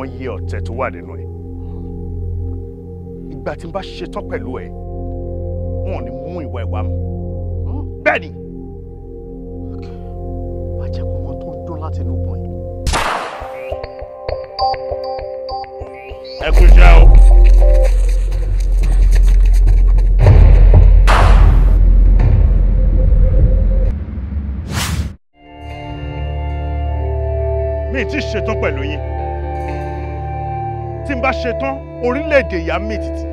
mọ iye ọ̀tẹ̀ tó wà nínú ẹ̀. Ìgbà tí n bá ṣetán pẹ̀lú ẹ̀, wọn ò ní mú ìwà ìwà mọ́. Bẹ́ẹ̀ ni, má jẹ́ kó mọ tó ń dún láti inú bọ̀ yìí. Ẹ kú iṣẹ́ o. Mi ì tí ṣetán pẹ̀lú yín. Tí n bá ṣetán, orílẹ̀-èdè ìyá mi tìtì.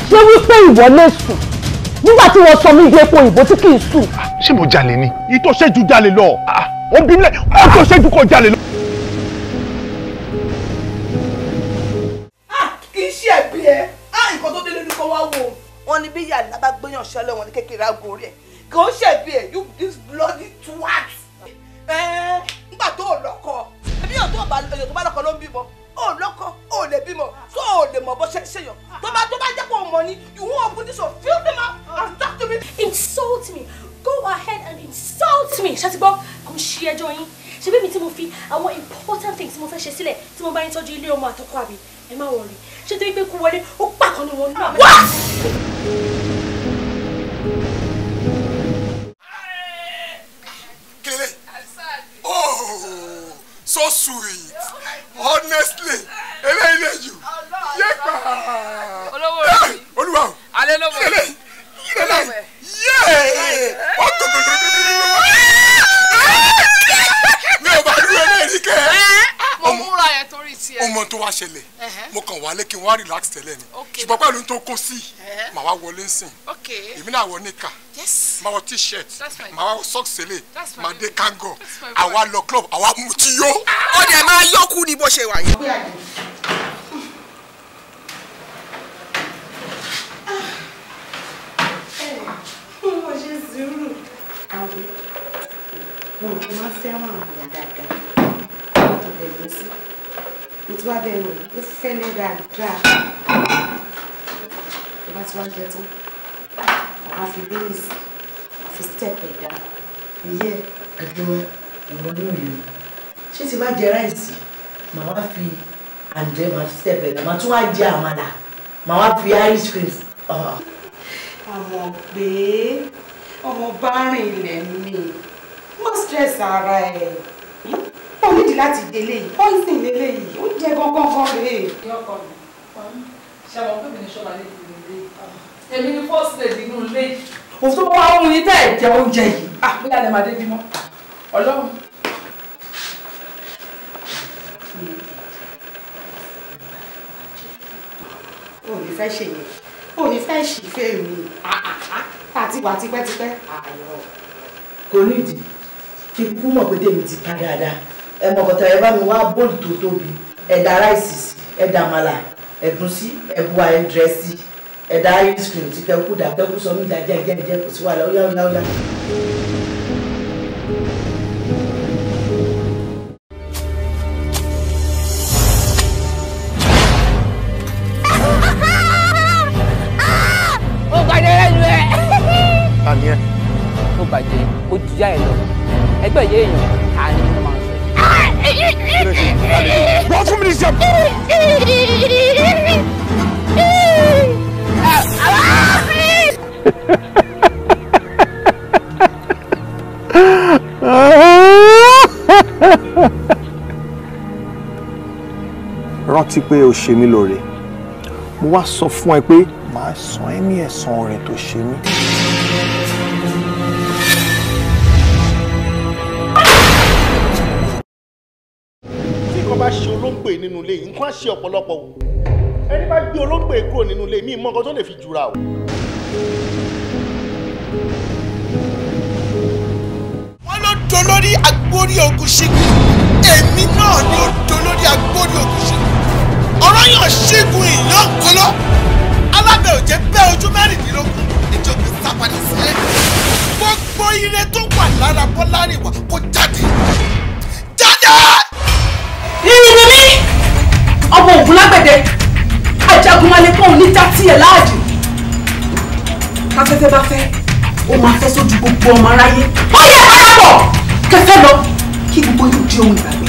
Ṣé wípé ìwọ lè sùn nígbà tí wọ́n sọ mí di epo òyìnbó tí kì í sùn? Ṣé mo jalè ni? Ìtò ṣẹ́jú jalè lọ. Ó bí mílẹ̀, ó tó ṣẹ́jú kò jalè lọ. Kì í ṣe ẹ̀bi ẹ̀, nǹkan tó délé ní kó wá wò. Wọ́n ní bí yàrá bá gbéyàn ṣẹlẹ̀ wọn ní kékeré aago rẹ̀. Kì í ṣe ẹ̀bi ẹ̀, you this bloody twat. Nígbà tó o lọ́kọ, ẹbí yàn tó bá lọ́kọ ló ń bímọ. O lọ́kọ, o lè bímọ, tó o lè mọ̀ bó ṣe ń ṣèyàn. Tó bá jẹ́ kó o mọ̀ ni, you won't open this one, fill them up and talk to me. Insult me. Go ahead and insult me. Ṣé ti gbọ́? Kò ń ṣe ẹjọ́ yín. Ṣé bí mi tí mo fi àwọn important things tí mo fẹ́ ṣe sílẹ̀ tí mo bá yín tọ́jú ilé ọmọ àtọkọ àbí? Ẹ má wọrí. Ṣé torí pé kú wọlé, ó pàkan ní wọn náà. What? Kele. Oh, so sweet. Honestly, eléyìí lè jù. Yéèpà. Olówó orí. Olúwa o. Alẹ́ ló mọ̀. Eléyìí. Eléyìí. Yéè! Mi ò bá dúró eléyìí kẹ́. Mo múra yẹn torí tiẹ̀. Ọmọ tó wá ṣẹlẹ̀, mo kàn wálé kí n wá relax tẹ́lẹ̀ ni. Ṣùgbọ́n pẹ̀lú tó kó sí, màá wá wọlé nsìn. Èmi náà wọ níkà, màá wọ t-shirt, màá wọ socks sẹ́lẹ̀, màá dé kángọ̀, àwa lọ club, àwa mutí yó. Ó dẹ̀ máa yọ́kù ní bó ṣe wà yẹn. Mo rò pé máa ń fẹ́ràn àmàlà dáadáa ọbẹ̀ ẹ̀gúsí mo ti wá bẹ́ẹ̀ rò ó fẹ́lẹ́ dáadáa tó bá ti wá jẹ tán àwa fi beans fi step ẹ̀ dá ìyẹ́. Ẹgbẹ́ ẹ̀wọ̀n ní òye ṣé ti bá jẹ ráìsì màá wá fi àǹjẹ́ màá fi step ẹ̀ dá màá tún wá jẹ àmàlà màá wá fi ice cream. Àmọ̀ pé ọmọ bá rìn ilẹ̀ mi má stress ara ẹ̀ ó nídìí láti délé yìí poison lélẹ̀ yìí ó jẹ́ gángan gan rèé. Yọkọ mi, ṣe àwọn pé mi ní ṣọ́la lè fi ilé. Èmi ni first lady inú ilé. Òfin tó wá ohun yìí tẹ́ ẹ̀ jẹ oúnjẹ yìí. Bóyá lè máa dé bímọ. Ọlọ́run. O ní fẹ́ ṣe yẹn, o ní fẹ́ ṣì fẹ́ mi. Àti wà tipẹ́tipẹ́. Àyọ̀. Kò nídìí kí kú mọ̀ pé tèmi ti ta dáadáa. Ẹ mọ̀kọ́tà ẹ bá mi wá bóòlù tó tóbi, ẹ̀dà ráìsì sí, ẹ̀dà àmàlà, ẹ̀gúsí, ẹ̀bùwà ẹ̀dírẹ́sì, ẹ̀dà ice cream ti kẹ́kù dà kẹ́kù sọ mí dájẹ́ jẹ́ kò sí wàhálà ó yá ó yá ó yá. Ó bàjẹ́ lẹ́nu ẹ̀. Ta ni ẹ? Ó bàjẹ́, ó ju yá ẹ lọ. Ẹgbẹ́ ìyá èèyàn, ta ni mo máa ń sọ? Wọ́n fún mi ní sẹ́pù. Rántí pé o ṣe mí lóore. Mo wá sọ fún ẹ pé màá san ẹ́ ní ẹ̀san oore tó ṣe mí. Tí nǹkan bá ṣe olóńgbò nínú ilé yìí, nǹkan á ṣe ọ̀pọ̀lọpọ̀ o. Ẹni bá gbé olóńgbò kúrò nínú ilé mi, mọ nǹkan tó lè fi jura o. Wọ́n ló dolórí agbórí ogun ṣígun. Èmi náà ni ó dolórí agbórí ogun ṣígun. Ọ̀rọ̀ yàn ṣígun ìyàn kọlọ́. Alábẹ̀ òjẹ́ bẹ́ ojú mẹ́rìndínlógún. Ìjọba sápadà sílẹ̀. Gbogbo ire tó wà lára Bọ́lárìnwá kó jáde. Jáde! Ìrìn mi ọmọ ògùn lágbẹ̀dẹ ajagunmalè kan ò ní já tiẹ̀ láàjì. Káfẹ́fẹ́ bá fẹ́, ó máa fẹ́ sójú gbogbo ọmọ aráyé. Ó yẹ parapọ̀ kẹfẹ́ lọ kí gbogbo yóò di ohun ìgbàgbé.